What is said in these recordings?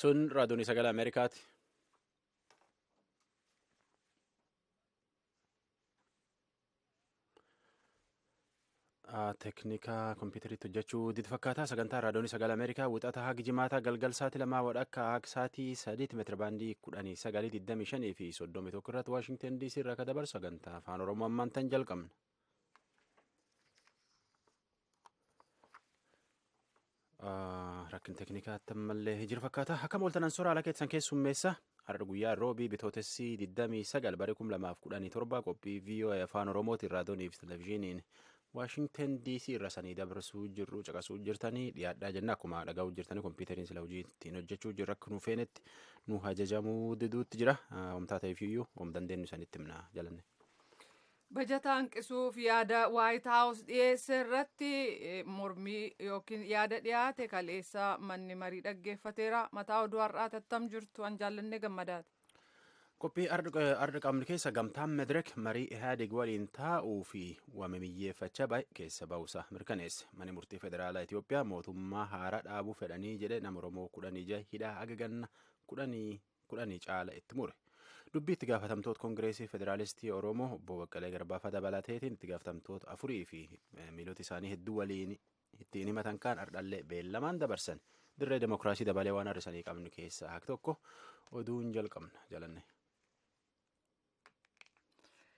Sun raadiyoon sagalee Ameerikaati. Teeknika kompiitariitti hojjechuu didi fakkaata. Sagantaa raadiyoon sagalee Ameerikaa wixata haga jimaataa galgal sa'aatii 2 wadhakka haga sa'aatii 3 meetira baandii 19, 25 fi 31 irratti Waashingtan DC irraa akka dabarsu sagantaa afaan Oromoo ammaan tan jalqabna. Rakkin teeknikaatti ammallee jiru fakkaata. Akkam ooltan suuraa ala keessan keessummeessa. Har'a guyyaa roobii bitootessi 29 bara 2017 qophii VOA afaan Oromootiin raadiyoonii fi televezyiiniin Waashingtan DC irra sanii dabarsuu jirru caqasuu jirtanii dhiyaadhaa jenna. Akkuma dhaga'uu jirtanii kompiitariin sila hojii ittiin hojjechuu jirru akka nu feenetti nu ajajamuu diduutti jira. Homtaa ta'eefiyyuu hom dandeenyu sanitti himna jalanne. Bajata hanqisuuf yaada Waayit Haawus dhiyeesse irratti mormii yookiin yaada dhiyaate kaleessa manni marii dhaggeeffateera. Mataa oduu har'aa tattam jirtu an jaallanne gammadaati. Qophii arda qabnu keessa gamtaan Medirek marii Ihaadig waliin taa'uu fi waamamiyyeeffachaa baay'ee keessa ba'uusaa mirkaneesse. Manni murtii federaalaa Itoophiyaa mootummaa haaraa dhaabuu fedhanii jedhe nama Oromoo 16 hidhaa haga ganna 10 caala itti mure. Dubbii itti gaafatamtoota Koongireesii Federaalistii Oromoo obbo Baqqalee Garbaa dabalateetiin itti gaafatamtoota afurii fi miilota isaanii hedduu waliin ittiin himatan kaan ardhallee beellamaan dabarsan. Dirree Demokiraasii dabalee waan har'isanii qabnu keessaa hak tokko oduun jalqabna jalanne.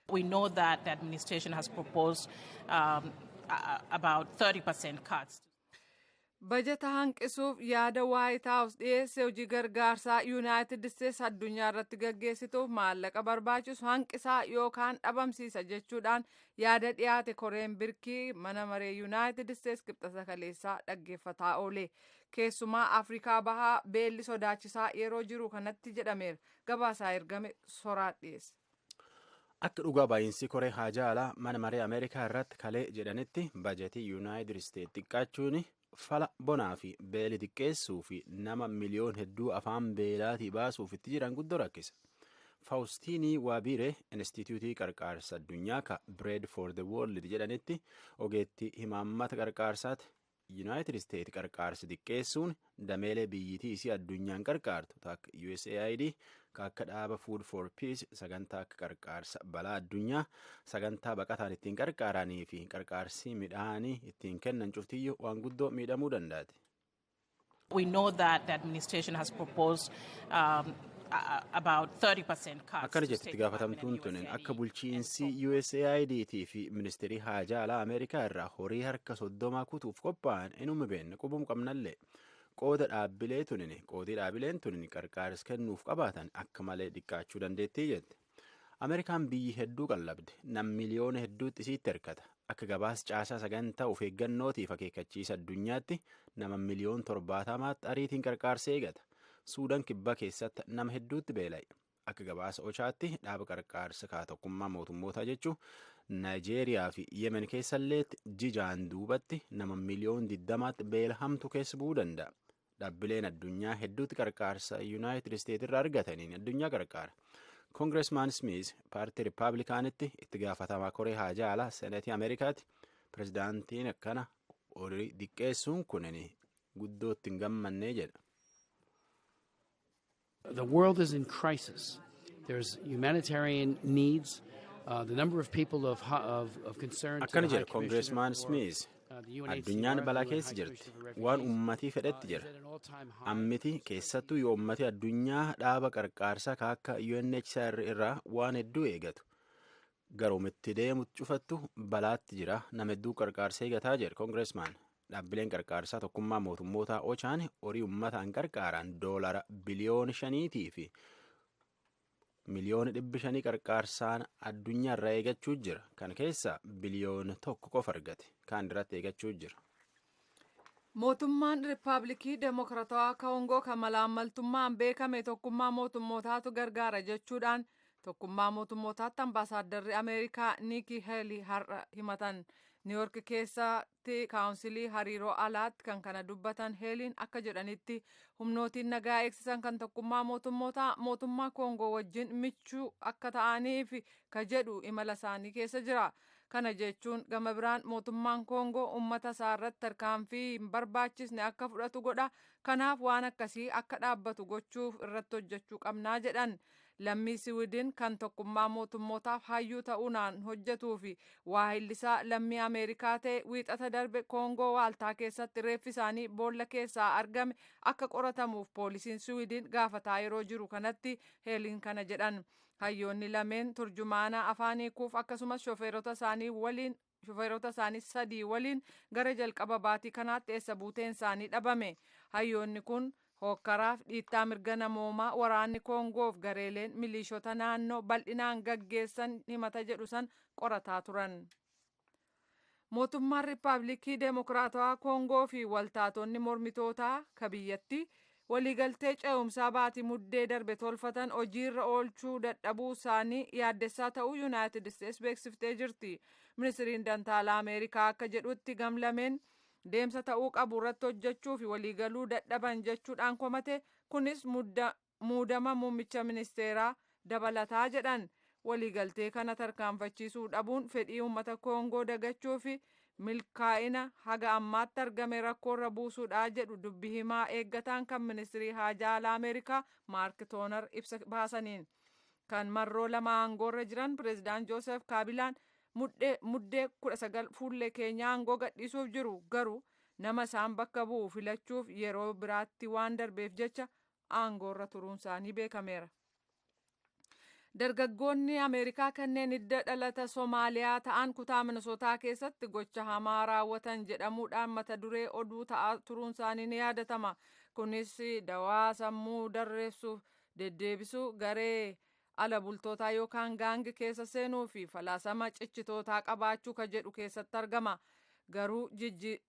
We know that the administration has proposed about 30% cuts. Bajata hanqisuuf yaada Waayit Haawus dhiyeesse hojii gargaarsaa Yuunaayitid Isteets addunyaa irratti gaggeessituuf maallaqa barbaachisu hanqisaa yookaan dhabamsiisa jechuudhaan yaada dhiyaate koreen birkii mana maree Yuunaayitid Isteets qibxata kaleessaa dhaggeeffataa oole. Keessumaa Afrikaa Bahaa beelli sodaachisaa yeroo jiru kanatti jedhameera. Gabaasaa ergame soraa dhiyeesse. Akka dhugaa baay'insi koree haajaa alaa mana maree Ameerikaa irratti kalee jedhanitti bajetii Yuunaayitid Isteets xiqqaachuun fala bonaa fi beeli xiqqeessuu fi nama miliyoon hedduu afaan beelaatii baasuuf itti jiran guddoo rakkisa. Faawustiinii Waabiiree Inistituutii Qarqaarsa Addunyaa ka Bread for the World jedhanitti ogeettii himaammata qarqaarsaati. Yuunaayitid Isteets qarqaarsa xiqqeessuun dameelee biyyitii isii addunyaan qarqaartu akka USAID akka dhaaba Food for Peace sagantaa akka qarqaarsa balaa addunyaa sagantaa baqataan ittiin qarqaaranii fi qarqaarsi midhaanii ittiin kennan cuftiyyuu waan guddoo miidhamuu danda'ati. We know that the administration has proposed about 30% cuts. Akkana jetti itti gaafatamtuun tun akka bulchiinsi USAID fi ministeerii haajaa alaa Ameerikaa irraa horii harka 30 kutuuf qophaa'an inuma beekna qubum qabnallee qooda dhaabbilee tunin qoodii dhaabbileen tunin qarqaarsa kennuuf qabaatan akka malee dhiqqaachuu dandeettii jette. Ameerikaan biyyi hedduu qallabde nam miliyoona hedduutti isiitti hirkata. Akka gabaas caasaa sagantaa of eeggannootiif akeekkachiisa addunyaatti nama miliyoon 70tti ariitiin qarqaarsa eegata. Suudaan kibbaa keessatti nama hedduutti beela'e. Akka gabaasa Ochaatti dhaaba qarqaarsa kaatokkummaa mootummootaa jechuun Naayijeeriyaa fi Yemen keessallee jijaan duubatti nama miliyoon 20tti beela hamtu keessa bu'uu danda'a. Dhaabbileen addunyaa hedduutti qarqaarsa Yuunaayitid Isteets irraa argataniin addunyaa qarqaara. Koongireesmaan Smith paartii Rippaabilikaanitti itti gaafatamaa koree haajaa alaa Seneetii Ameerikaatti pirezidaantiin akkana horii xiqqeessuun kunin guddootti hin gammannee jedha. The world is in crisis. There's humanitarian needs. The number of people of concern. Akkana jedha Koongireesmaan Smith. Addunyaan balaa keessa jirti. Waan uummatii fedhetti jira. Ammiti keessattuu yoo uummatii addunyaa dhaaba qarqaarsaa akka UNHCR irraa waan hedduu eegatu. Garoomitti deemu cufattu balaatti jira. Nama hedduu qarqaarsa eegataa jira Koongireesmaan. Dhaabbileen qarqaarsaa tokkummaa mootummootaa Ochaan horii uummataan qarqaaran doolara biliyoona 5 fi miliyoona 500 qarqaarsaan addunyaa irraa eegachuu jira. Kana keessa biliyoona 1 qofa argate. Kaan irratti eegachuu jira. Mootummaan Riippaabilikii Demokiraatawaa Koongoo kan malaammaltummaan beekame tokkummaa mootummootaatu gargaara jechuudhaan tokkummaa mootummootaatti ambaasaadarri Ameerikaa Niikii Heelii har'a himatan. Niiyork keessatti kaawunsilii hariiroo alaatti kan kana dubbatan Heeliin akka jedhanitti humnootiin nagaa eegsisan kan tokkummaa mootummootaa mootummaa Koongoo wajjin michuu akka ta'aniif ka jedhu imala isaanii keessa jira. Kana jechuun gama biraan mootummaan Koongoo uummata isaa irratti tarkaanfii hin barbaachisne akka fudhatu godha. Kanaaf waan akkasii akka dhaabbatu gochuuf irratti hojjechuu qabnaa jedhan. Lammii Siwiidin kan tokkummaa mootummootaaf hayyuu ta'uunaan hojjetuu fi waahillisaa lammii Ameerikaa ta'e wiixata darbe Koongoo waaltaa keessatti reeffi isaanii boolla keessaa argame akka qoratamuuf poolisiin Siwiidin gaafataa yeroo jiru kanatti Heeliin kana jedhan. Hayyoonni lameen turjumaana afaan hiikuuf akkasumas shofeerota isaanii waliin shofeerota isaanii sadii waliin gara jalqaba baatii kanaatti eessa buuteen isaanii dhabame. Hayyoonni kun hookkaraaf dhiittaa mirga namoomaa waraanni Koongoof gareeleen miliishota naannoo bal'inaan gaggeessan himata jedhu san qorataa turan. Mootummaan Riippaabilikii Deemokiraatawaa Koongoo fi waltaatonni mormitootaa ka biyyatti waliigaltee ce'umsaa baatii muddee darbe tolfatan hojiirra oolchuu dadhabuu isaanii yaaddessaa ta'uu Yuunaayitid Isteets beeksiftee jirti. Ministiriin Dantaalaa Ameerikaa akka jedhutti gamlameen deemsa ta'uu qabu irratti hojjechuu fi waliigaluu dadhaban jechuudhaan komate. Kunis muudama muummicha ministeeraa dabalataa jedhan. Waliigaltee kana tarkaanfachiisuu dhabuun fedhii uummata Koongoo dagachuu fi milkaa'ina haga ammaatti argame rakkoorra buusuudha jedhu dubbi himaa eeggataan kan ministirii haajaa alaa Ameerikaa Maark Toonar ibsa baasaniin. Kan marroo lama aangoorra jiran pireezidaant Joosef Kaabilaan muddee 19 fuullee keenyaa aangoo gadhiisuuf jiru, garuu nama isaan bakka bu'u filachuuf yeroo biraatti waan darbeef jecha aangoorra turuun isaanii beekameera. Dargaggoonni Ameerikaa kanneen hidda dhalata Somaaliyaa ta'an kutaa Minisootaa keessatti gocha hamaa raawwatan jedhamuudhaan mata duree oduu ta'aa turuun isaanii ni yaadatama. Kunis dawaa sammuu darreessuuf deddeebisuu, garee ala bultootaa yookaan gaangi keessa seenuu fi falaasama cichitootaa qabaachuu ka jedhu keessatti argama. Garuu jijji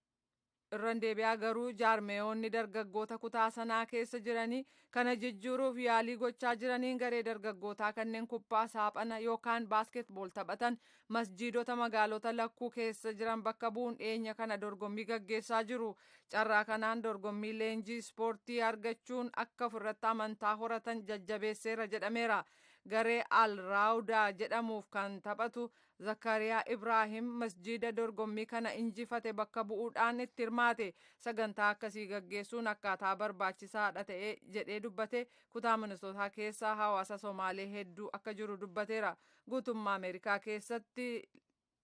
irran deebi'aa, garuu jaarmeeyoonni dargaggoota kutaa sanaa keessa jiranii kana jijjiiruuf yaalii gochaa jiraniin garee dargaggootaa kanneen kubbaa saaphana yookaan baaskeetbool taphatan masjiidota magaalota lakkuu keessa jiran bakka bu'uun dhiyeenya kana dorgommii gaggeessaa jiru. Carraa kanaan dorgommii leenjii ispoortii argachuun akka ofirratti amantaa horatan jajjabeesseera jedhameera. Garee Al Raawdaa jedhamuuf kan taphatu Zakariyaa Ibraahim masjiida dorgommii kana injifate bakka bu'uudhaan itti hirmaate. Sagantaa akkasii gaggeessuun akkaataa barbaachisaadha ta'e jedhee dubbate. Kutaa Minisootaa keessa hawaasa Somaalee hedduu akka jiru dubbateera. Guutummaa Ameerikaa keessatti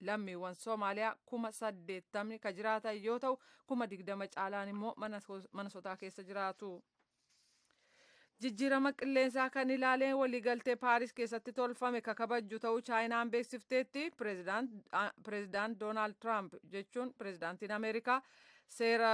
lammiiwwan Somaaliyaa 80,000 ka jiraatan yoo ta'u, 20,000 caalaan immoo Minisootaa keessa jiraatu. Jijjiirama qilleensaa kan ilaaleen waliigaltee Paaris keessatti tolfame ka kabajju ta'uu Chaayinaan beeksifteetti. Pireezidaant Doonaald Tiraamp, jechuun pireezidaantiin Ameerikaa, seera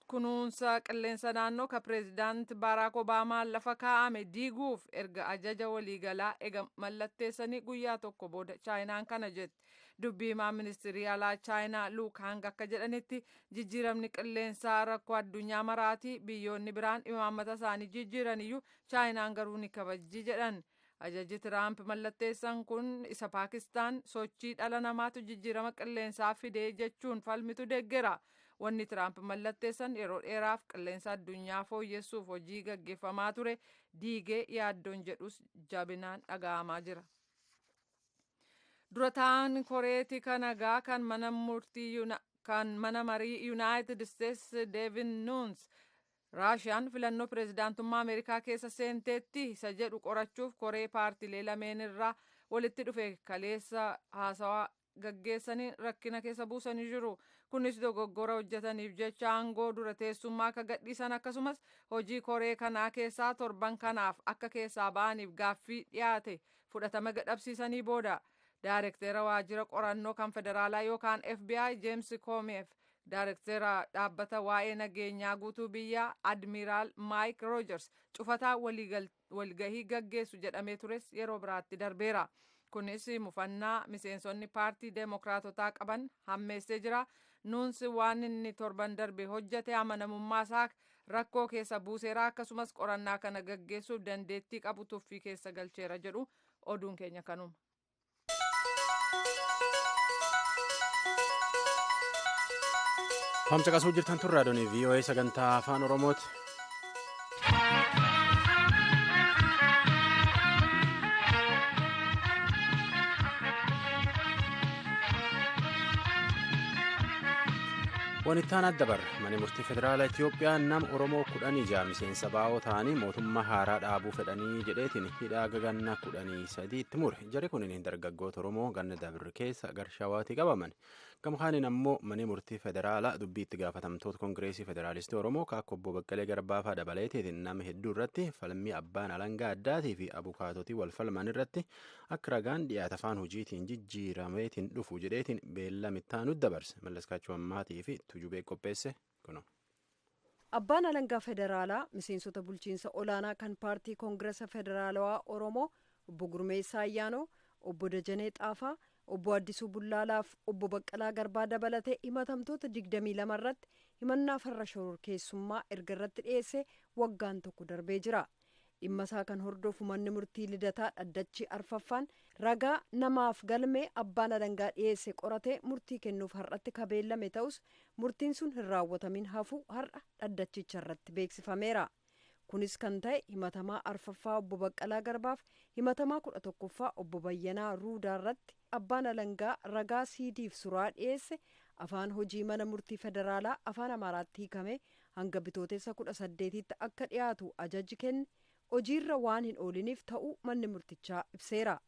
kunuunsa qilleensa naannoo ka pireezidaant Baaraak Obaamaan lafa kaa'ame diiguuf erga ajaja waliigalaa ega mallatteessanii guyyaa tokko booda Chaayinaan kana jette. Dubbii himaa ministirii alaa Chaayinaa Luuk Hang akka jedhanitti, jijjiiramni qilleensaa rakkoo addunyaa maraati, biyyoonni biraan imaammata isaanii jijjiiraniyyuu Chaayinaan garuu ni kabajji jedhan. Ajaji Tiraamp mallatteessan kun isa Paakistaan sochii dhala namaatu jijjiirama qilleensaa fidee jechuun falmitu deeggera. Wanni Tiraamp mallatteessan yeroo dheeraaf qilleensa addunyaa fooyyessuuf hojii gaggeeffamaa ture diigee yaaddoon jedhus jabinaan dhaga'amaa jira. Dura ta'an koreetii kanagaa kan mana murtii kan mana marii Yuunaayitid Isteets Deevin Nuuns Raashiyaan filannoo pireezidaantummaa Ameerikaa keessa seenteetti isa jedhu qorachuuf koree paartiilee lameen irraa walitti dhufe kaleessa haasawaa gaggeessanii rakkina keessa buusanii jiru. Kunis dogoggora hojjetaniif jecha aangoo dura teessummaa akka gadhiisan akkasumas hojii koree kanaa keessaa torban kanaaf akka keessaa ba'aniif gaaffii dhiyaate fudhatama gadhabsiisanii booda. Daarektera waajjira qorannoo kan federaalaa yookaan FBI James Comeef, daarektera dhaabbata waa'ee nageenyaa guutuu biyyaa Admiraal Mike Rogers cufataa walgahii gaggeessu jedhamee tures yeroo biraatti darbeera. Kunis mufannaa miseensonni paartii deemokraatotaa qaban hammeessee jira. Nuunsi waan inni torban darbe hojjete amanamummaa isaa rakkoo keessa buuseera, akkasumas qorannaa kana gaggeessuuf dandeettii qabu tuffii keessa galcheera jedhu. Oduun keenya kanuma. Caqasuu jirtan tun raadiyoon VOA sagantaa afaan Oromooti. Wanittaan adda barra mana murtii federaalaa Itoophiyaa nama Oromoo 16 miseensa baa'oo ta'anii mootummaa haaraa dhaabuu fedhanii jedheetiin hidhaa ganna 13 itti mure. Jarri kunneen dargaggoota Oromoo ganna dabri keessa garshawaatii qabaman. Gamkaaniin ammoo mana murtii federaalaa dubbii itti gaafatamtoota Kongireesii Federaalistii Oromoo kaakko obbo Baqqalee Garbaafaa dabaleetiin nama hedduu irratti falmii abbaan alangaa addaatii fi abukaatotii wal falman irratti akka ragaan dhiyaate afaan hojiitiin jijjiirameetiin dhufu jedheetiin beellamitti nu dabarse. Mallaskaachuu Ammaatii fi Tujubee qopheesse kuno. Abbaan alangaa federaalaa miseensota bulchiinsa olaanaa kan paartii Koongiresa Federaalawaa Oromoo obbo Gurmeessaa Ayyaanoo, obbo Dajanee Xaafaa, obbo Addisuu Bullaalaaf obbo Baqqalaa Garbaa dabalatee himatamtoota 22 irratti himannaa farra shororkeessummaa erga irratti dhiyeesse waggaan tokko darbee jira. Dhimma isaa kan hordofu manni murtii Lidataa dhaddachi arfaffaan ragaa namaaf galmee abbaan alangaa dhiyeesse qoratee murtii kennuuf har'atti kabeellame ta'us murtiin sun hin raawwatamin hafu har'a dhaddachicha irratti beeksifameera. Kunis kan ta'e himatamaa arfaffaa obbo Baqqalaa Garbaaf himatamaa 11ffaa obbo Bayyanaa Ruudaa irratti abbaan alangaa ragaa siidiif suraa dhiyeesse afaan hojii mana murtii federaalaa afaan Amaaraatti hiikame hanga bitootessa 18tti akka dhiyaatu ajaji kenne hojiirra waan hin ooliniif ta'uu manni murtichaa ibseera.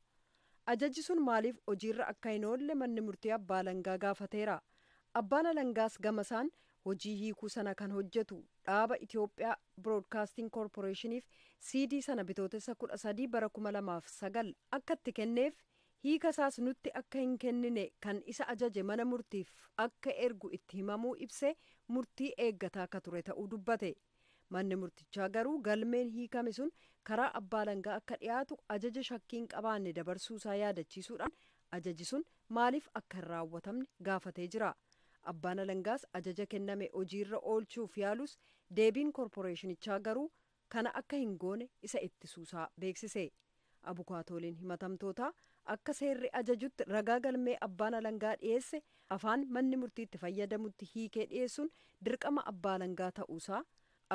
Ajajji sun maaliif hojiirra akka hin oolle manni murtii abbaa alangaa gaafateera. Abbaan alangaas gamasaan hojii hiikuu sana kan hojjetu dhaaba Itoophiyaa Biroodkaastiin Koorporeeshiniif CD sana bitootessa 13 bara 2009 akka itti kenneef hiika isaas nutti akka hin kennine kan isa ajaje mana murtiif akka ergu itti himamuu ibsee murtii eeggataa akka ture ta'uu dubbate. Manni murtichaa garuu galmeen hiikame sun karaa abbaa alangaa akka dhiyaatu ajaja shakkiin qabaanne dabarsuusaa yaadachiisuudhaan ajaji sun maaliif akka hin raawwatamne gaafatee jira. Abbaan alangaas ajaja kenname hojiirra oolchuuf yaalus deebiin koorporeeshinichaa garuu kana akka hin goone isa ittisuusaa beeksise. Abukaatooliin himatamtootaa akka seerri ajajutti ragaa galmee abbaan alangaa dhiyeesse afaan manni murtiitti fayyadamutti hiikee dhiyeessuun dirqama abbaa alangaa ta'uusaa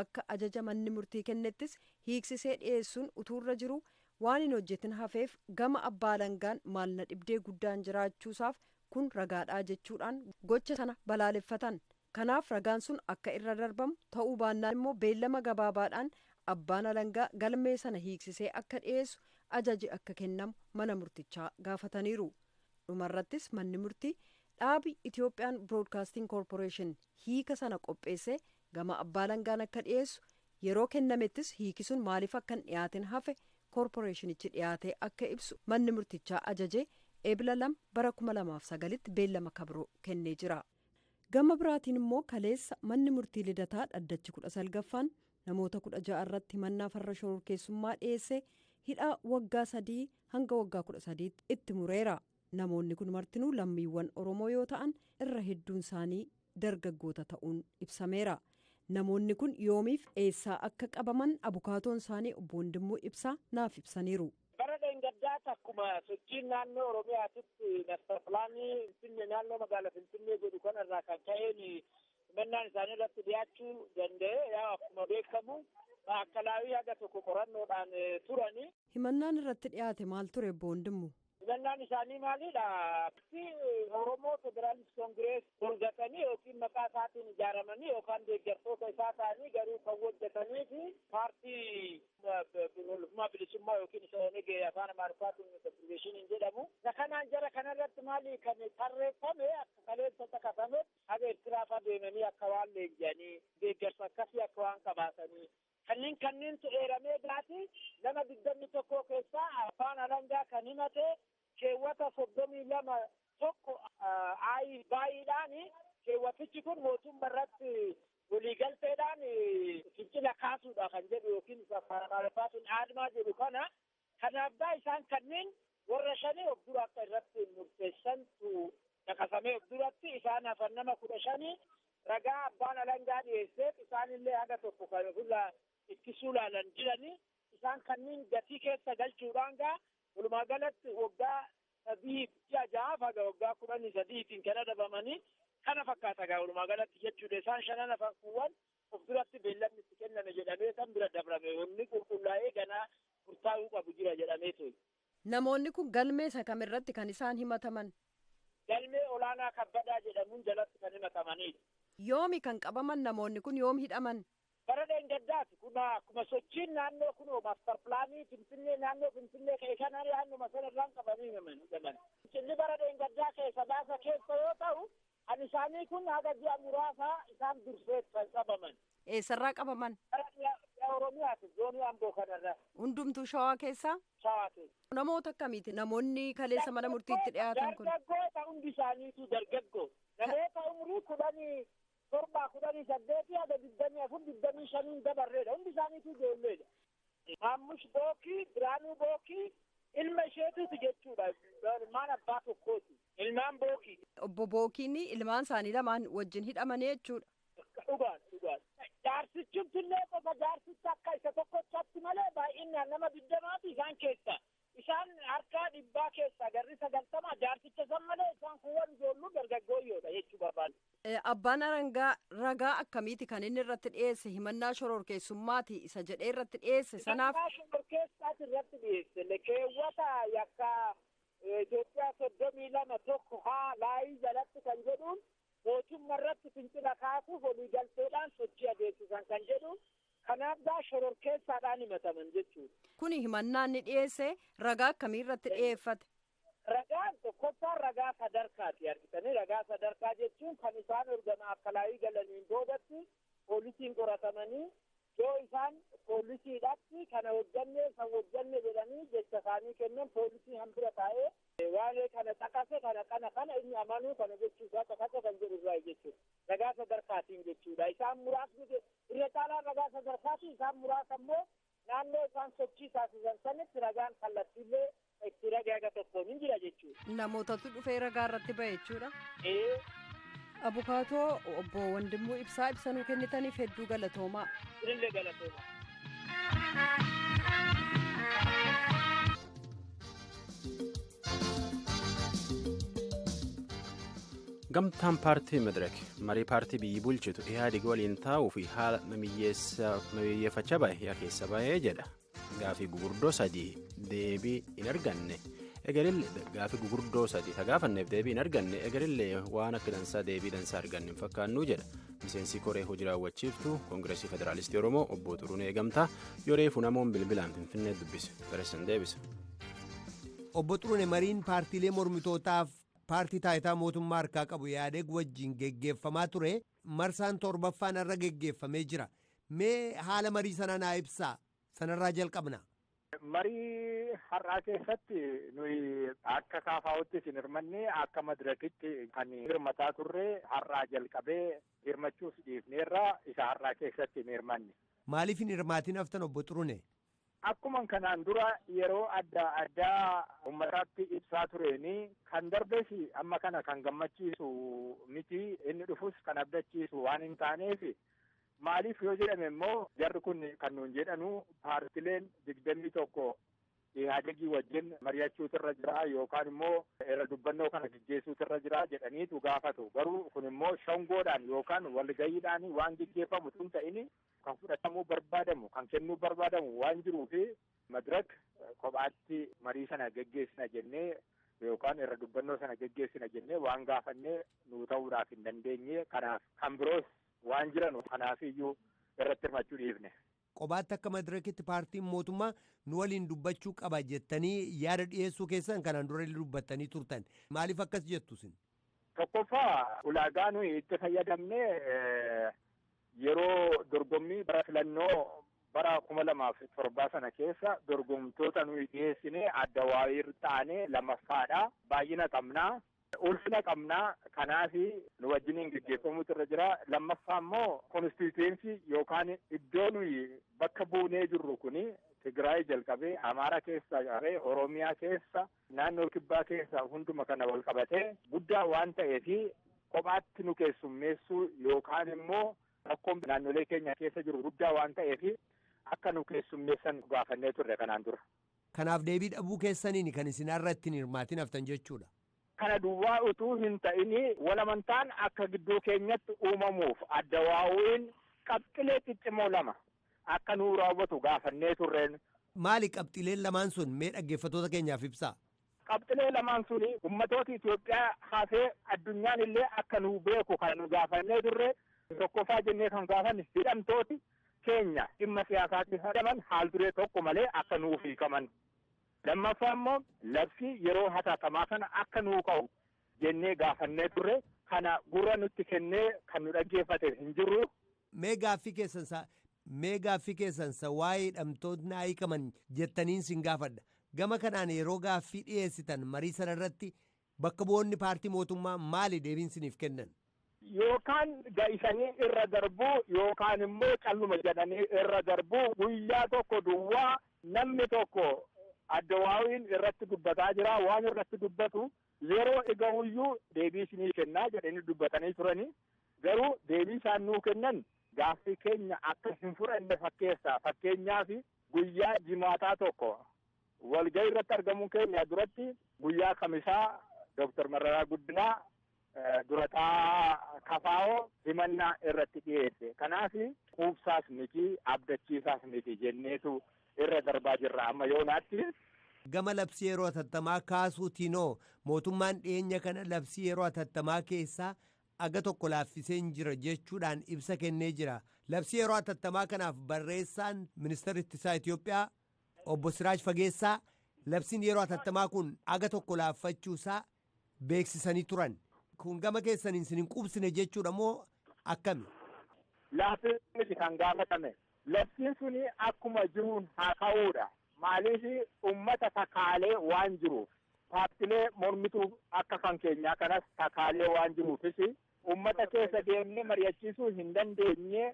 akka ajaja manni murtii kennettis hiiksisee dhiyeessuun utuurra jiru waan hin hojjetin hafeef gama abbaa alangaan maalna dhibdee guddaan jiraachuusaaf kun ragaadhaa jechuudhaan gocha sana balaaleffatan. Kanaaf ragaan sun akka irra darbamu ta'uu baannaan immoo beellama gabaabaadhaan abbaan alangaa galmee sana hiiksisee akka dhiyeessu ajaji akka kennamu mana murtichaa gaafataniiru. Dhumarrattis manni murtii dhaabi Itoophiyaan Biroodkaastiin Koorporeeshin hiika sana qopheessee gama abbaa alangaan akka dhiyeessu yeroo kennamettis hiiki sun maaliif akka hin dhiyaatin hafe koorporeeshinichi dhiyaatee akka ibsu manni murtichaa ajaje Eebila 2 bara 2009tti beellama kabroo kennee jira. Gama biraatiin immoo kaleessa manni murtii Lidataa dhaddachi 19ffaan namoota 16 irratti himannaa farra shororkeessummaa dhiyeesse hidhaa waggaa 3 hanga waggaa 13 itti mureera. Namoonni kun martinuu lammiiwwan Oromoo yoo ta'an irra hedduun isaanii dargaggoota ta'uun ibsameera. Namoonni kun yoomiif eessaa akka qabaman abukaatoon isaanii obbo Wandimmoo Ibsaa naaf ibsaniiru. Bara dheengaddaatti akkuma sochiin naannoo Oromiyaatitti maastar pilaanii Finfinnee naannoo magaalaa Finfinnee jedhu kanarraa kan ka'een himannaan isaanii irratti dhiyaachuu danda'e. Yaa akkuma beekamu maakalaawii haga tokko qorannoodhaan turani. Himannaan irratti dhiyaate maal ture obbo Wandimmoo? Himannaan isaanii maalidha? Oromoo Federaalist Koongirees golgatanii yookiin maqaa isaatiin ijaaramanii yookaan deeggartoota isaa ta'anii garuu kan hojjetanii fi paartii loltummaa bilisummaa yookiin isa ONG afaan Amaariffaatiin Federeeshiniin jedhamu. Isa kanaan jara kanarratti maali kan tarreeffame akka kaleessa caqasame haga Eertiraafaa deemanii akka waan leenji'anii deeggarsa akkasii akka waan qabaatanii kanneentu eeramee gaati nama 21 keessaa abbaan alangaa kan himate keewwata 32 tokko ayi baay'eedhaan keewwatichi kun mootummaa irratti waliigalteedhaan fincila kaasuudha kan jedhu yookiin afaan aadmaa jedhu kana. Kanaaf gaa isaan kanneen warra shanii of dura akka irratti murteessantu caqasamee of duratti isaan hafan nama 15 ragaa abbaan alangaa dhiyeesseef isaanillee haga tokko kan ofirraa ittisuu laalan jiranii isaan kanneen gatii keessa galchuudhaan gaa walumaa galatti waggaa 3 ji'a 6 haga waggaa 13tiin kan adabamanii Kana fakkaata gaa walumaa galatti jechuudha. Isaan shanan hafan kuuwwan of duratti beellamni itti kenname jedhamee kan bira dabrame wanni qulqullaa'ee ganaa murtaa'uu qabu jira jedhamee ture. Namoonni kun galmee isa kamirratti kan isaan himataman? Galmee olaanaa kabbadaa jedhamuun jalatti kan himatamanidha. Yoomi kan qabaman namoonni kun yoom hidhaman? Bara dheengaddaati kun akkuma sochiin naannoo kunoo maastar pilaanii Finfinnee naannoo Finfinnee ka'e kana naannuma sanarraan qabanii hidhaman. Inni bara dheengaddaa keessa baasa keessa yoo ta'u kan isaanii kun haga ji'a muraasaa isaan dursee kan qabaman. Eessarraa qabaman? Gara Oromiyaati zoonii Amboo kanarra. Hundumtuu Shawaa keessaa? Shawaa keessa. Namoota akkamiiti namoonni kaleessa mana murtiitti dhiyaatan kun? Dargaggoota hundi isaaniitu dargaggoo. Namoota umurii 17, 18 haga 24, 25 dabarreedha. Hundi isaaniitu ijoolleedha. Maammush Bookii, Biraanuu Bookii ilma isheetuuti jechuudha. Ilmaan abbaa tokkooti. Ilmaan Bookii. Obbo Bookiin ilmaan isaanii lamaan wajjin hidhamanii jechuudha. Dhugaan dhugaan. Jaarsichumtillee qofa jaarsicha akka isa tokkochatti malee baay'inaan nama 20ti isaan keessa. Isaan harkaa 100 keessa garri 90 jaarsicha san malee isaan kuuwwan ijoolluu dargaggooyyoodha jechuu barbaadu. Abbaan alangaa ragaa akkamiiti kan inni irratti dhiyeesse himannaa shororkeessummaati isa jedhee irratti dhiyeesse sanaaf. Himannaa shororkeessaati irratti dhiyeesse keewwata yakka Itoophiyaa 32(1) haa laayii jalatti kan jedhuun mootummaa irratti fincila kaasuuf waliigalteedhaan sochii adeemsisan kan jedhu kanaaf gaa shororkeessaadhaan himataman jechuudha. Kuni himannaa inni dhiyeesse ragaa akkamii irratti dhiyeeffate? Ragaan tokkoffaan ragaa sadarkaati argitanii ragaa sadarkaa jechuun kan isaan ergama akka laayii galaniin boodatti poolisiin qoratamanii yoo isaan poolisiidhaatti kana hojjanne san hojjanne jedhanii jecha isaanii kennan poolisii hambira taa'ee waa'ee kana caqase kana kana kana inni amanuu kana jechuusaa caqase kan jedhu irraa jechuudha. Ragaa sadarkaatiin jechuudha. Isaan muraasni irra caalaan ragaa sadarkaati isaan muraasa immoo naannoo isaan sochii taasisan sanitti ragaan kallattiillee itti ragaa aga tokkoon hin jira jechuudha. Namootatu dhufee ragaa irratti ba'e jechuudha. Abukaatoo obbo Wandimuu Ibsaa ibsanuu kennitaniif hedduu galatoomaa. Isinillee galatoomaa. Gamtaan paartii Madirak marii paartii biyyi bulchitu Ihaadig waliin taa'uu fi haala mimiyyeeffachaa bahe keessa bahee jedha. Gaafii gugurdoo sadii deebii hin arganne. Gaafii gugurdoo sadii gaafanneef deebii hin arganne egerillee waan akka dansaa deebii dansaa arganne hin fakkaannuu jedha. Miseensi koree hojii raawwachiiftuu Koongireesii Federaalistii Oromoo obbo Xuruunee Gamtaa yoo reefu namoonni bilbilaan Finfinnee dubbise. Gareessan deebisa. Obbo Xuruunee mariin paartiilee mormitootaaf paartii taayitaa mootummaa harkaa qabu Ihaadig wajjin geggeeffamaa ture marsaan torbaffaan irra geggeeffamee jira. Mee haala marii sanaa naa ibsaa. Sanarraa jalqabna. Marii har'aa keessatti nuyi akka kaafaa'utti hin hirmanne akka madirakitti kan hirmataa turre har'aa jalqabee hirmachuuf dhiifneerra isa har'aa keessatti hin hirmanne. Maaliif hin hirmaatin haftan obbo Xurune? Akkuma kanaan dura yeroo adda addaa uummataatti ibsaa tureeni kan darbes amma kana kan gammachiisu miti inni dhufus kan abdachiisu waan hin taaneef maaliif yoo jedhame immoo jarri kun kan nuun jedhanu paartileen 21 Ihaadegii wajjin mari'achuutu irra jira yookaan immoo irra dubbannoo kana geggeessuutu irra jira jedhaniitu gaafatu. Garuu kun immoo shangoodhaan yookaan walgayiidhaan waan geggeeffamu tun ta'ini kan fudhatamuu barbaadamu kan kennuu barbaadamu waan jiruufi madirak kophaatti marii sana geggeessina jennee yookaan irra dubbannoo sana geggeessina jennee waan gaafannee nuu ta'uudhaaf hin dandeenye kanaaf kan biroos waan jiran kanaaf iyyuu irratti hirmachuu dhiifne. Qobaatti akka madirakitti paartiin mootummaa nu waliin dubbachuu qaba jettanii yaada dhiyeessuu keessan kanaan dura dubbattanii turtan. Maaliif akkas jettu isin? Tokkoffaa ulaagaa nuyi itti fayyadamne yeroo dorgommii bara filannoo bara 2007 sana keessa dorgomtoota nuyi dhiyeessine adda waayir taane lammaffaadha. Baay'ina qabnaa. Ulfina qabnaa kanaaf nu wajjiniin geggeeffamuutu irra jira. Lammaffaa immoo konstituensi yookaan iddoo nuyi bakka buunee jirru kuni Tigraay jalqabee Amaara keessa qabee Oromiyaa keessa naannoo Kibbaa keessa hunduma kana wal qabatee guddaa waan ta'eefi kophaatti nu keessummeessuu yookaan immoo rakkoon naannolee keenya keessa jiru guddaa waan ta'eefi akka nu keessummeessan gaafannee turre kanaan dura. Kanaaf deebii dhabuu keessaniin kan isin irratti hin hirmaatin haftan jechuudha. Kana duwwaa utuu hin ta'in walamantaan akka gidduu keenyatti uumamuuf adda waa'uun qabxilee ciccimoo lama akka nuu raawwatu gaafannee turreen. Maali qabxileen lamaan sun mee dhaggeeffattoota keenyaaf ibsaa? Qabxilee lamaan sun ummatoota Itoophiyaa hafee addunyaan illee akka nuu beeku kan nu gaafannee turre tokkoffaa jennee kan gaafanne hidhamtooti keenya dhimma siyaasaatti hidhaman haal duree tokko malee akka nuuf hiikaman. Lammaffaa immoo labsii yeroo hatattamaa kana akka nuu ka'u jennee gaafannee turre kana gurra nutti kennee kan nu dhaggeeffate hin jirru. Mee gaaffii keessan sa mee gaaffii keessan sa waa'ee hidhamtootni haa hiikaman jettaniin sin gaafadha. Gama kanaan yeroo gaaffii dhiyeessitan marii sana irratti bakka bu'oonni paartii mootummaa maali deebiin siniif kennan? Yookaan ga'isanii irra darbuu yookaan immoo calluma jedhanii irra darbuu guyyaa tokko duwwaa namni tokko adda waawiin irratti dubbataa jira waan irratti dubbatu yeroo egahuyyuu deebii isinii kennaa jedhanii dubbatanii turanii garuu deebii isaan nuu kennan gaaffii keenya akka hin fudhanne fakkeessa fakkeenyaaf guyyaa jimaataa tokko walgahii irratti argamuu keenya duratti guyyaa kamisaa Dooktar Mararaa Guddinaa durataa kafaa'oo himannaa irratti dhiyeesse. Kanaaf quubsaas miti abdachiisaas miti jenneetu irra darbaa jirra amma yoonaatti. Gama labsii yeroo hatattamaa kaasuutiinoo mootummaan dhiyeenya kana labsii yeroo hatattamaa keessaa aga tokko laaffisee jira jechuudhaan ibsa kennee jira. Labsii yeroo hatattamaa kanaaf barreessaan ministeera ittisaa Itoophiyaa obbo Siraaj Fageessaa labsiin yeroo hatattamaa kun aga tokko laaffachuusaa beeksisanii turan. Kun gama keessaniin isin hin quubsine jechuudha moo akkami? Laaffisni miti kan gaafatame. Labsiin suni akkuma jiruun haa ka'uudha. Maaliif uummata takaalee waan jiruuf paartilee mormituu akka kan keenyaa kanas takaalee waan jiruufis uummata keessa deemnee mari'achiisuu hin dandeenye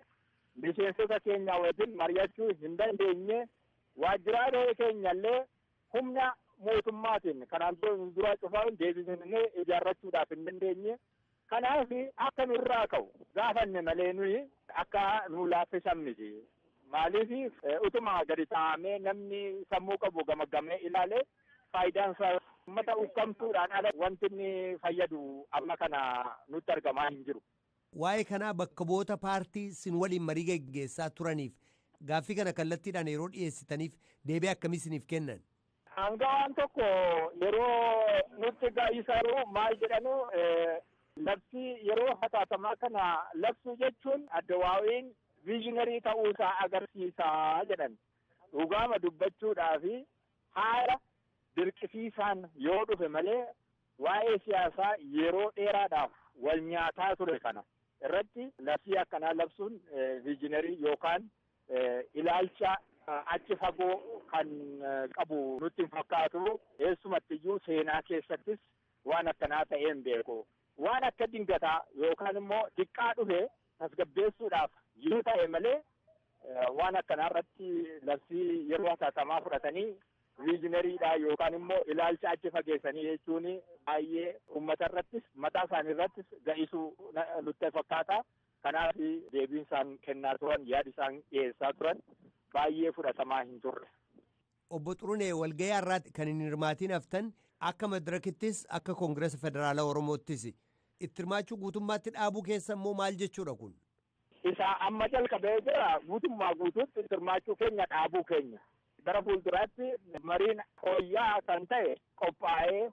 miseensota keenya wajjin mari'achuu hin dandeenye waajjiraalee keenyallee humna mootummaatiin kanaan dura cufaan deebisnee ijaarrachuudhaaf hin dandeenye. Kanaaf akka nurraa ka'u gaafanne malee nuyi akka nu laaffisan miti. Maaliif utuma gadi taa'amee namni sammuu qabu gamaggamee ilaale faayidaan isaa uummata ukkamtuudhaan ala wanti inni fayyadu amma kana nutti argamaa hin jiru. Waa'ee kanaa bakka bu'oota paartii sin waliin marii geggeessaa turaniif gaaffii kana kallattiidhaan yeroo dhiyeessitaniif deebii akkamii isiniif kennan? Hanga waan tokko yeroo nutti ga'isaru maal jedhanu labsii yeroo hatattamaa kana labsuu jechuun adda waa'iin viizhinarii ta'uusaa agarsiisaa jedhan dhugaama dubbachuudhaa fi haala dirqisiisaan yoo dhufe malee waa'ee siyaasaa yeroo dheeraadhaaf wal nyaataa ture kana irratti labsii akkanaa labsuun viizhinarii yookaan ilaalcha achi fagoo kan qabu nutti hin fakkaatu eessumattiyyuu seenaa keessattis waan akkanaa ta'ee hin beeku. Waan akka dingataa yookaan immoo diqqaa dhufe tasgabbeessuudhaaf yoo ta'e malee waan akkanaa irratti labsii yeroo hatattamaa fudhatanii viizinariidha yookaan immoo ilaalcha achi fageessanii jechuun baay'ee uummata irrattis mataa isaanii irrattis ga'isuu nutti fakkaata. Kanaaf deebiin isaan kennaa turan yaadi isaan dhiyeessaa turan baay'ee fudhatamaa hin turre. Obbo Xurunee walgahii har'aatti kan hin hirmaatiin haftan akka madirakittis akka Koongireesa Federaalaa Oromoottis itti hirmaachuu guutummaatti dhaabuu keessa immoo maal jechuudha kun? Isa amma jalqabee jira guutummaa guutuutti itti hirmaachuu keenya dhaabuu keenya. Gara fuulduraatti mariin fooyya'aa kan ta'e qophaa'ee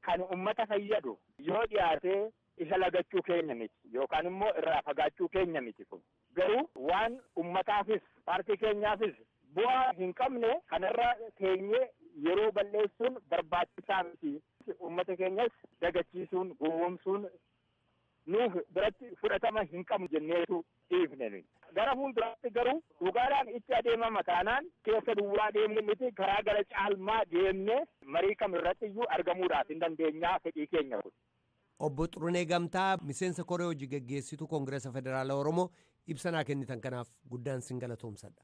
kan uummata fayyadu yoo dhiyaate isa lagachuu keenya miti yookaan immoo irraa fagaachuu keenya miti kun. Garuu waan uummataafis paartii keenyaafis bu'aa hin qabne kanarra teenyee yeroo balleessuun barbaachisaa miti. Uummata keenyas dagachiisuun gowwoomsuun nuuf biratti fudhatama hin qabnu jenneetu dhiifne nuyi. Gara fuulduraatti garuu dhugaadhaan itti adeemama taanaan keessa duwwaa deemne miti karaa gara caalmaa deemne marii kam irratti iyyuu argamuudhaaf hin dandeenyaa fedhii keenya kun. Obbo Xurunee Gamtaa miseensa koree hojii geggeessituu Koongireesa Federaalaa Oromoo ibsa kennitan kanaaf guddaan sin galatoomsadha.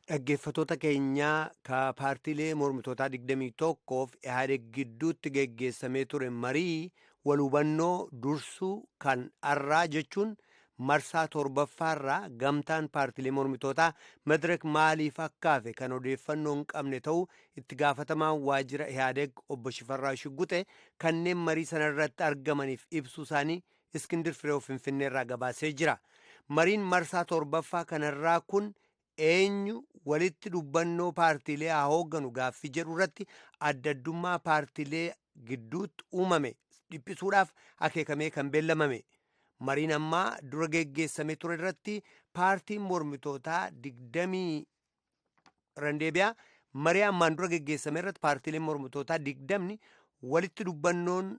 Dhaggeeffattoota keenyaa ka paartiilee mormitootaa 21f Ihaadeg gidduutti geggeessamee ture marii wal hubannoo dursuu kan arraa jechuun Marsaa torbaffaarraa gamtaan paartilee mormitootaa Madirek maaliif akka hafe kan odeeffannoo hin qabne ta'uu itti gaafatamaan waajjira Ihaadeg obbo Shifarraa Shugguxe kanneen marii sanarratti argamaniif ibsuu isaanii Iskindir Fireew Finfinneerraa gabaasee jira. Mariin marsaa torbaffaa kanarraa kun eenyu walitti dubbannoo paartiilee haa hoogganu gaaffii jedhu irratti adda addummaa paartiilee gidduutti uumame dhiphisuudhaaf akeekamee kan beellamame. Mariin ammaa dura geggeessame ture irratti paartiin mormitootaa 20 randeebiyaa marii ammaan dura geggeessame irratti paartiileen mormitootaa 20 walitti dubbannoon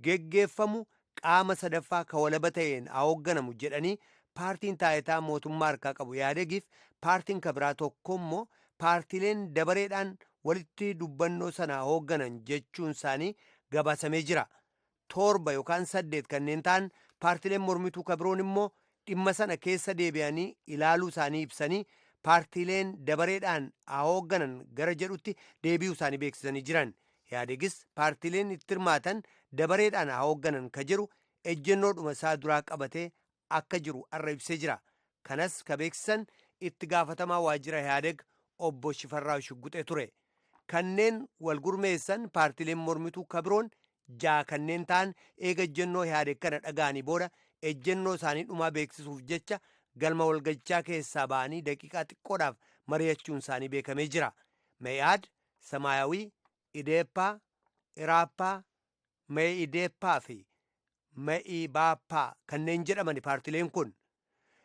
geggeeffamu qaama sadaffaa ka walaba ta'een haa hoogganamu jedhanii paartiin taayitaa mootummaa harkaa qabu Ihaadegiif paartiin kabiraa tokko immoo paartiileen dabareedhaan walitti dubbannoo sana hoogganan jechuun isaanii gabaasamee jira. 7 yookaan 8 kanneen ta'an paartiileen mormituu kabiroon immoo dhimma sana keessa deebi'anii ilaaluu isaanii ibsanii paartiileen dabareedhaan haa hoogganan gara jedhutti deebi'uu isaanii beeksisanii jiran. Ihaadegis paartiileen itti hirmaatan dabareedhaan haa hoogganan ka jedhu ejjennoodhuma isaa duraa qabatee akka jiru arra ibsee jira. Kanas ka beeksisan itti gaafatamaa waajjira Ihaadeg obbo Shifarraa Shugguxee ture. Kanneen wal gurmeessan paartiileen mormituu kabiroon 6 kanneen ta'an eega ejjennoo Ihaadeg kana dhaga'anii booda ejjennoo isaanii dhumaa beeksisuuf jecha galma walgachaa keessaa ba'anii daqiiqaa xiqqoodhaaf mari'achuun isaanii beekamee jira. Mee'aad, Samaayawii, Ideeppaa, Iraappaa, Mee'ideeppaa fi Mee'ibaappaa kanneen jedhaman paartileen kun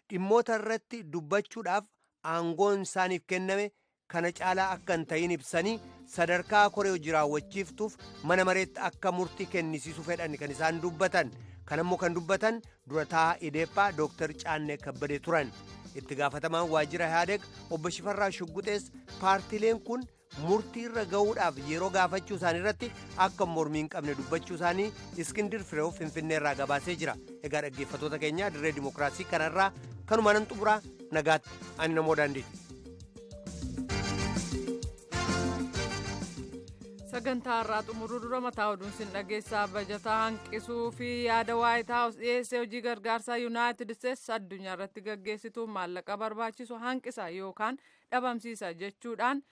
dhimmoota irratti dubbachuudhaaf aangoon isaaniif kenname kana caalaa akka hin ta'in ibsanii sadarkaa koree hojii raawwachiiftuuf mana mareetti akka murtii kennisiisuu fedhan kan isaan dubbatan. Kanammoo kan dubbatan durataa Ideeppaa Dooktar Caannee Kabbadee turan. Itti gaafatamaan waajjira Ihaadeg obbo Shifarraa Shugguxees paartileen kun murtii irra ga'uudhaaf yeroo gaafachuu isaanii irratti akka mormii hin qabne dubbachuu isaanii Iskindir Fireew Finfinnee irraa gabaasee jira. Egaa dhaggeeffattoota keenya dirree dimookiraasii kanarraa kanuma nan xumuraa nagaatti ani namoo daandiiti. Sagantaa har'aa xumuruu dura mataa oduun sin dhageessaa bajataa hanqisuu fi yaada Waayit Haawus dhiyeessee hojii gargaarsaa Yuunaayitid Isteetsi addunyaa irratti gaggeessitu maallaqa barbaachisu hanqisa yookaan dhabamsiisa jechuudhaan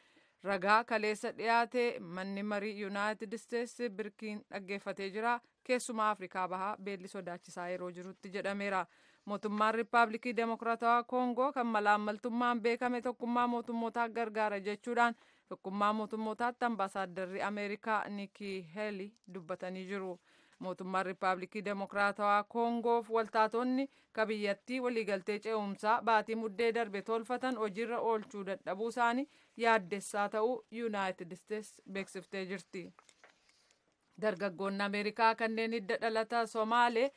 ragaa kaleessa dhiyaate manni marii Yuunaayitid Isteetsi birkiin dhaggeeffatee jira. Keessumaa Afrikaa Bahaa beelli sodaachisaa yeroo jirutti jedhameera. Mootummaan Riippaabilikii Demokiraatawaa Koongoo kan malaammaltummaan beekame tokkummaa mootummootaa gargaara jechuudhaan tokkummaa mootummootaatti ambaasaadarri Ameerikaa Nikii Heeli dubbatanii jiru. Mootummaan Riippaabilikii Demokiraatawaa Koongoof waltaatonni kabiyyattii waliigaltee ce'umsaa baatii muddee darbe tolfatan hojiirra oolchuu dadhabuu isaanii yaaddessaa ta'uu Yuunaayitid Isteetsi beeksiftee jirti. Dargaggoonni Ameerikaa kanneen hidda dhalata Somaalee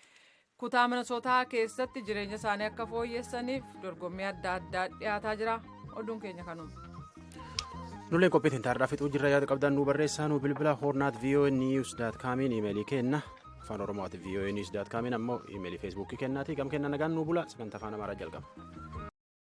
kutaa Minnesootaa keessatti jireenya isaanii akka fooyyessaniif dorgommii adda addaa dhiyaataa jira. Oduun keenya kanuma. Nulleen qophiitiin taarraa fixuu jirra yaada qabdan nu barreessaa nu bilbila hornaat voa news dot comiin iimeelii kenna afaan oromooti voa news dot comiin ammoo iimeelii feesbuukii kennaati gam kenna nagaan nu bula sagantaa afaan amaaraa jalqaba.